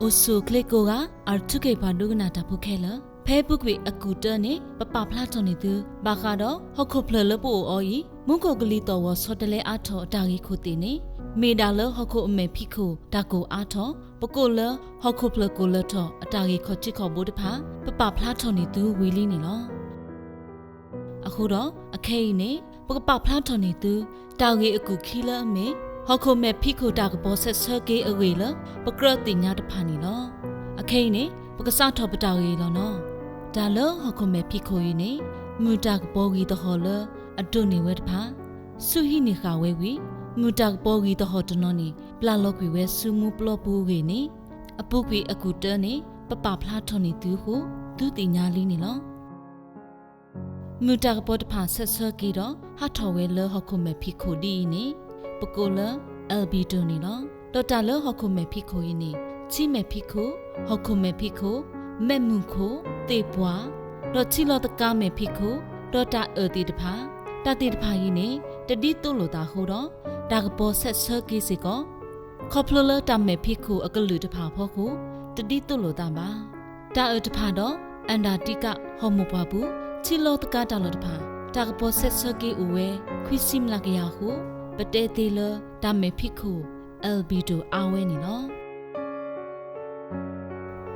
အိၣ်ဆူၣ်အိၣ်ချ့ကိးဂၤ R two K ပှၤဒိကနၣ်တၢ်ဖိခဲလၢာ်, ဖဲအပူၤကွံာ်အကူာ်တၢန့ၣ် ပပာ်ဖျါထီၣ်န့ၢ်သု ဘၣ်ဃးဒီးဟီၣ်ခိၣ်ဖျၢၣ်လၢပအိၣ်အီၤအံၤ မူခိၣ်ကလံၤသီၣ်ဂီၤဆီတလဲအါထီၣ်အတၢ်ဂ့ၢ်ခိၣ်သ့ၣ်န့ၣ် မ့ၢ်ဒၣ်လၢဟီၣ်ခိၣ်အမဲာ်ဖံးခိၣ်တၢ်ကိၢ်အါထီၣ်, ပကိးလၢဟီၣ်ခိၣ်ဖျၢၣ်ကိၢ်လၢထီၣ်အတၢ်ဂ့ၢ်ခီၣ်ထံးခီၣ်ဘိတဖၣ် ပပာ်ဖျါထီၣ်န့ၢ်သုဝံၤလံန့ၣ်လီၤ. အဃိဒီး အခဲအံၤန့ၣ် ပကပာ်ဖျါထီၣ်န့ၢ်သု တၢ်ဂ့ၢ်အကူာ်ခံလၢအမ့ၢ် ဟီၣ်ခိၣ်မဲာ်ဖံးခိၣ်တၢ်ကပီၤဆဲးဆၢက့ၤအဂ့ၢ်လၢ ပကြၢးသ့ၣ်ညါတဖၣ်န့ၣ်လီၤ. အခဲအံၤန့ၣ် ပကစးထီၣ်ပတၢ်ဂ့ၢ်လီၤနီၤ. တၢ်လၢဟီၣ်ခိၣ်မဲာ်ဖံးခိၣ်အံၤန့ၣ် မုၢ်တၢ်ကပီၤဂံၢ်သဟီၣ်လၢအဒိၣ်န့ၢ်ဝဲတဖၣ် ဆူဟံးန့ၢ်ဃာ်ဝဲဝံၤ မုၢ်တၢ်ကပီၤဂံၢ်သဟီၣ်တနီၤန့ၣ် ပျၢ်လီၤကွံာ်ဝဲဆူမူပျီပူၤအဂ့ၢ်န့ၣ် အပူၤကွံာ်အကူာ်တၢန့ၣ် ပပာ်ဖျါထီၣ်န့ၢ်သုအဃိ သုသ့ၣ်ညါလံန့ၣ်လီၤ. မုၢ်တၢ်ကပီၤတဖၣ်ဆဲးဆၢက့ၤဒီး ဟးထီၣ်ဝဲလၢဟီၣ်ခိၣ်မဲာ်ဖံးခိၣ်ဒ်အံၤန့ၣ် ပကိးလၢ albedo န့ၣ်လီၤ. ဒီးတၢ်လၢဟီၣ်ခိၣ်မဲာ်ဖံးခိၣ်အံၤန့ၣ် ထံမဲာ်ဖံးခိၣ်, ဟီၣ်ခိၣ်မဲာ်ဖံးခိၣ်, မဲးမုၢ်ခိၣ်, သ့ၣ်ပှၢ်, ဒီးထံလီၤသကါမဲာ်ဖံးခိၣ်, ဒီးတၢ်အၢၣ်သ့ၣ်တဖၣ်, တၢ်သ့ၣ်တဖၣ်အံၤန့ၣ် တဒ်သိးလိာ်သးအဃိဒီး တၢ်ကပီၤဆဲးဆၢက့ၤစ့ၢ်ကီး ခီဖျိလၢတၢ်မဲာ်ဖံးခိၣ်အကလုာ်တဖၣ်အဖီခိၣ် တဒ်သိးလိာ်သးဘၣ်. တၢ်အၢၣ်တဖၣ်ဒီး Antarctica ဟီၣ်မိၢ်ပှၢ်ပူၤ ထံလီၤသကါတၢ်လီၢ်တဖၣ် တၢ်ကပီၤဆဲးဆၢက့ၤအိၣ်ဝဲ ခွံဆံမျးကယၤအဃိ ပတဲသ့လၢ တၢ်မဲာ်ဖံးခိၣ် albedo အါဝဲန့ၣ်လီၤ.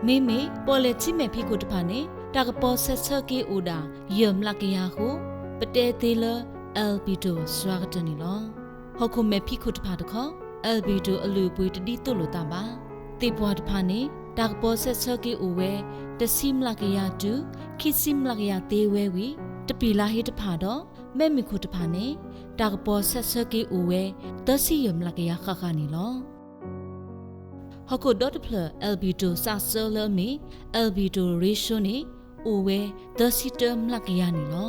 မ့မ့ၢ် ပီၣ်လဲၣ်ထံမဲာ်ဖံးခိၣ်တဖၣ်န့ၣ် တၢ်ကပီၤဆဲးဆၢက့ၤအိၣ်ဒၣ် ယဲၢ်မျးကယၤအဃိ ပတဲသ့လၢ albedo စှၤကတၢၢ်န့ၣ်လီၤ. ဟီၣ်ခိၣ်မဲာ်ဖံးခိၣ်တဖၣ်တခီ albedo အလုၢ်အပှ့ၤတဒ်သိးလိာ်သးဘၣ်. သ့ၣ်ပှၢ်တဖၣ်န့ၣ် တၢ်ကပီၤဆဲးဆၢက့ၤအိၣ်ဝဲ တဆံမျးကယၤတုၤ ခံဆံမျးကယၤသ့ဝဲဝံၤ တပံာ်လါဟ့တဖၣ်ဒီး မဲးမုၢ်ခိၣ်တဖၣ်န့ၣ် တၢ်ကပီၤဆဲးဆၢက့ၤအိၣ်ဝဲ သၢဆံယဲၢ်မျးကယၤဃၣ်ဃၣ်န့ၣ်လီၤ. ဟီၣ်ခိၣ်ဒီတဖျၢၣ် albedo စးစၢလၢအမ့ၢ် albedo ratio န့ၣ် အိၣ်ဝဲ သၢဆံတၢမျးကယၤန့ၣ်လီၤ.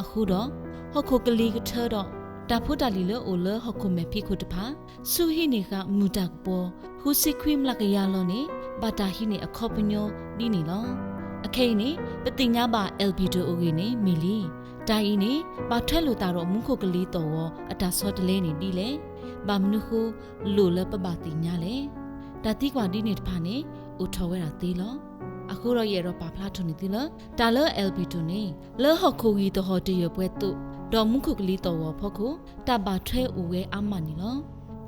အဃိဒီး ဟီၣ်ခိၣ်ကလံၤကထၢဒီး တၢ်ဖိတၢ်လံၤလၢအိၣ်လၢဟီၣ်ခိၣ်မဲာ်ဖံးခိၣ်တဖၣ် ဆူဟံးန့ၢ်ဃာ်မုၢ်တၢ်ကပီၤ ဃုဆံခွံမျးကယၤလီၤန့ၣ် ဘၣ်တၢ်ဟံးန့ၢ်အခီပညီဒ်န့ၣ်လီၤ. အခဲအံၤန့ၣ် ပသ့ၣ်ညါဘၣ် albedo အဂ့ၢ်န့ၣ် မ့ၢ်လံ. တၢ်အံၤန့ၣ် ဘၣ်ထွဲလိာ်သးဒီးမူခိၣ်ကလံၤသီၣ်ဂီၤအတၢ်ဆီတလဲန့ၣ်ဒ်လဲၣ်. ဘၣ်မနုၤဃိ လိၣ်လၢပဘၣ်သ့ၣ်ညါလဲၣ်. တၢ်သံကွၢ်ဒ်န့ၣ်တဖၣ်န့ၣ် အိၣ်ထီၣ်ဝဲဒၣ်သ့လီၤ. အဃိဒီးယအဲၣ်ဒိးပာ်ဖျါထီၣ်န့ၢ်သုလၢ တၢ်လၢ albedo န့ၣ် လၢဟီၣ်ခိၣ်ဂံၢ်သဟီၣ်တယၢၢ်ပှဲၤသိး ဒီးမူခိၣ်ကလံၤသီၣ်ဂီၤအဖီခိၣ် တၢ်ဘၣ်ထွဲအိၣ်ဝဲအါမးန့ၣ်လီၤ.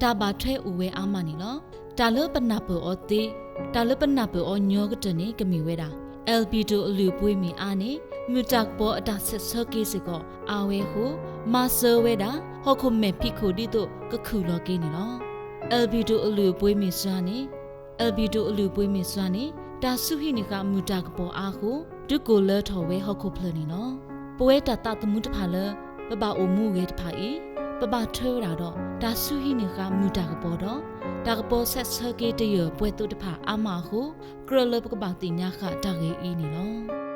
တၢ်ဘၣ်ထွဲအိၣ်ဝဲအါမးန့ၣ်လီၤ. တၢ်လၢပနၢ်ပၢၢ်အီၤသ့, တၢ်လၢပနၢ်ပၢၢ်အီၤညီကတၢၢ်န့ၣ် ကမ့ၢ်ဝဲဒၣ် albedo အလုၢ်အပှ့ၤမ့ၢ်အါန့ၣ် မုၢ်တၢ်ကပီၤအတၢ်ဆဲးဆၢက့ၤစ့ၢ်ကီးအါဝဲအဃိ မၤစၢၤဝဲဒၣ် ဟီၣ်ခိၣ်မဲာ်ဖံးခိၣ်ဒ်သိးကခုၣ်လီၤက့ၤန့ၣ်လီၤ. albedo အလုၢ်အပှ့ၤမ့ၢ်စှၤန့ၣ် albedo အလုၢ်အပှ့ၤမ့ၢ်စှၤန့ၣ် တၢ်ဆူဟံးန့ၢ်ဃာ်မုၢ်တၢ်ကပီၤအါအဃိ ဒုးကိၢ်လၢထီၣ်ဝဲဟီၣ်ခိၣ်ဖျၢၣ်န့ၣ်လီၤ. ပဝဲတၢ်သးသမူတဖၣ်လၢ ပဘၣ်အိၣ်မူဂဲၤတဖၣ်အံၤ ပဘၣ်ထွဲဝဲဒၣ်ဒီး တၢ်ဆူဟံးန့ၢ်ဃာ်မုၢ်တၢ်ကပီၤဒီး တၢ်ကပီၤဆဲးဆၢက့ၤတယၢၢ်ပှဲၤသိးတဖၣ်အါမးအဃိ ကြၢးလၢပကဘၣ်သ့ၣ်ညါဃာ်တၢ်ဂ့ၢ်အံၤန့ၣ်လီၤ.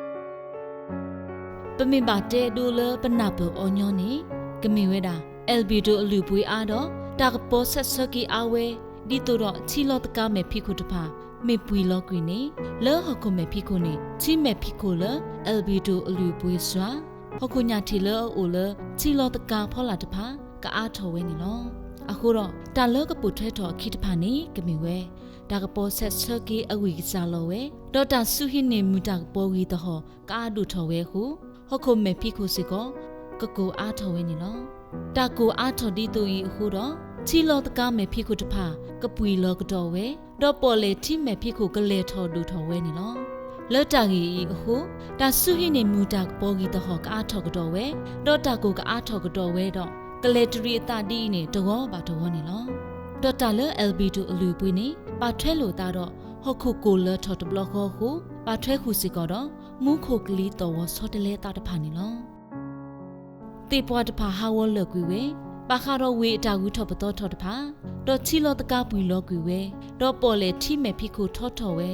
ပမ့ၢ်ဘၣ်တဲဒိလၢပနၢ်ပၢၢ်အီၤညီန့ၣ် ကမ့ၢ်ဝဲဒၣ် albedo အလုၢ်အပှ့ၤအါဒီး တၢ်ကပီၤဆဲးဆၢက့ၤအါဝဲ ဒ်သိးဒီးထံလီၤသကါမဲာ်ဖံးခိၣ်တဖၣ် မ့ၢ်ပှံၢ်လီၤကွံာ်န့ၣ် လၢဟီၣ်ခိၣ်မဲာ်ဖံးခိၣ်န့ၣ် ထံမဲာ်ဖံးခိၣ်လၢ albedo အလုၢ်အပှ့ၤစှၤ ဟီၣ်ခိၣ်ညၣ်ထံးလၢအအိၣ်လၢ ထံလီၤသကါဖီလာ်တဖၣ် ကအါထီၣ်ဝဲန့ၣ်လီၤ. အဃိဒီး တၢ်လၢကပိာ်ထွဲထီၣ်အခံတဖၣ်န့ၣ် ကမ့ၢ်ဝဲ တၢ်ကပီၤဆဲးဆၢက့ၤအဂံၢ်ကစှၤလီၤဝဲ ဒီးတၢ်ဆူဟံးန့ၢ်မုၢ်တၢ်ကပီၤဂံၢ်သဟီၣ် ကအါဒိၣ်ထီၣ်ဝဲအဃိ ဟီၣ်ခိၣ်မဲာ်ဖံးခိၣ်စ့ၢ်ကီး ကကိၢ်အါထီၣ်ဝဲန့ၣ်လီၤ. တၢ်ကိၢ်အါထီၣ်ဒ်သိးအံၤအဃိဒီး ထံလီၤသကါမဲာ်ဖံးခိၣ်တဖၣ် ကပှံၢ်လီၤကဒီးဝဲ ဒီးပီၣ်လဲၣ်ထံမဲာ်ဖံးခိၣ်ကလဲၤထီၣ်ဒိၣ်ထီၣ်ဝဲန့ၣ်လီၤ. လၢတၢ်ဂ့ၢ်အံၤအဃိ တၢ်ဆူဟံးန့ၢ်မုၢ်တၢ်ကပီၤဂံၢ်သဟီၣ်ကအါထီၣ်ကဒီးဝဲ ဒီးတၢ်ကိၢ်ကအါထီၣ်ကဒီးဝဲဒီး ကလဲၤတရံးအသးဒ်အံၤန့ၣ် တဂီၤဘၣ်တဂီၤန့ၣ်လီၤ. ဒီးတၢ်လၢ albedo အလုၢ်အပှ့ၤန့ၣ် ဘၣ်ထွဲလိာ်သးဒီး ဟီၣ်ခိၣ်ကိၢ်လၢထီၣ်တဘျီဃီအဃိ ဘၣ်ထွဲဃုာ်စ့ၢ်ကီးဒီး မူခိၣ်ကလံၤသီၣ်ဂီၤဆီတလဲသးတဖၣ်န့ၣ်လီၤ. သ့ၣ်ပှၢ်တဖၣ်ဟးဂီၤလၢာ်ကွံာ်ဝဲ ဘၣ်ဃးဒီးဝ့ၢ်အတၢ်ဂုၤထီၣ်ပသီထီၣ်တဖၣ်, ဒီးထံလီၤသကါပှံၢ်လီၤကွံာ်ဝဲ, ဒီးပီၣ်လဲၣ်ထံမဲာ်ဖံးခိၣ်ထီထီၣ်ဝဲ,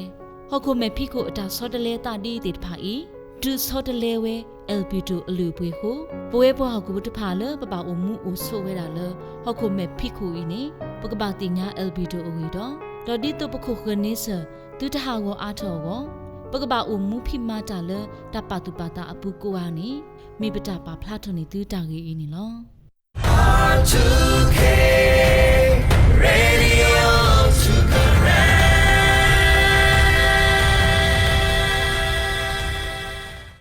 ဟီၣ်ခိၣ်မဲာ်ဖံးခိၣ်အတၢ်ဆီတလဲသးဒ်အံၤသ့ၣ်တဖၣ်အံၤ ဒုးဆီတလဲဝဲ albedo အလုၢ်အပှ့ၤအဃိ, ပဝဲပှၤဟီၣ်ခိၣ်ဖိတဖၣ်လၢပဘၣ်အိၣ်မူအိၣ်ဆိးဝဲဒၣ်လၢ ဟီၣ်ခိၣ်မဲာ်ဖံးခိၣ်အံၤန့ၣ် ပကဘၣ်သ့ၣ်ညါ albedo အဂ့ၢ်ဒီး, ဒီးဒ်သိးပခိၣ်ဃၢၤန့ဆၢၣ် သုတဟးဂီၤအါထီၣ်အဂီၢ်, ပကဘၣ်အိၣ်မူဖံးမၤတၢ်လၢတၢ်ပာ်သူၣ်ပာ်သးအပူၤကိးဂၤန့ၣ် မ့ၢ်ပတၢ်ပာ်ဖျါထီၣ်န့ၢ်သုတၢ်ဂ့ၢ်အံၤန့ၣ်လီၤ.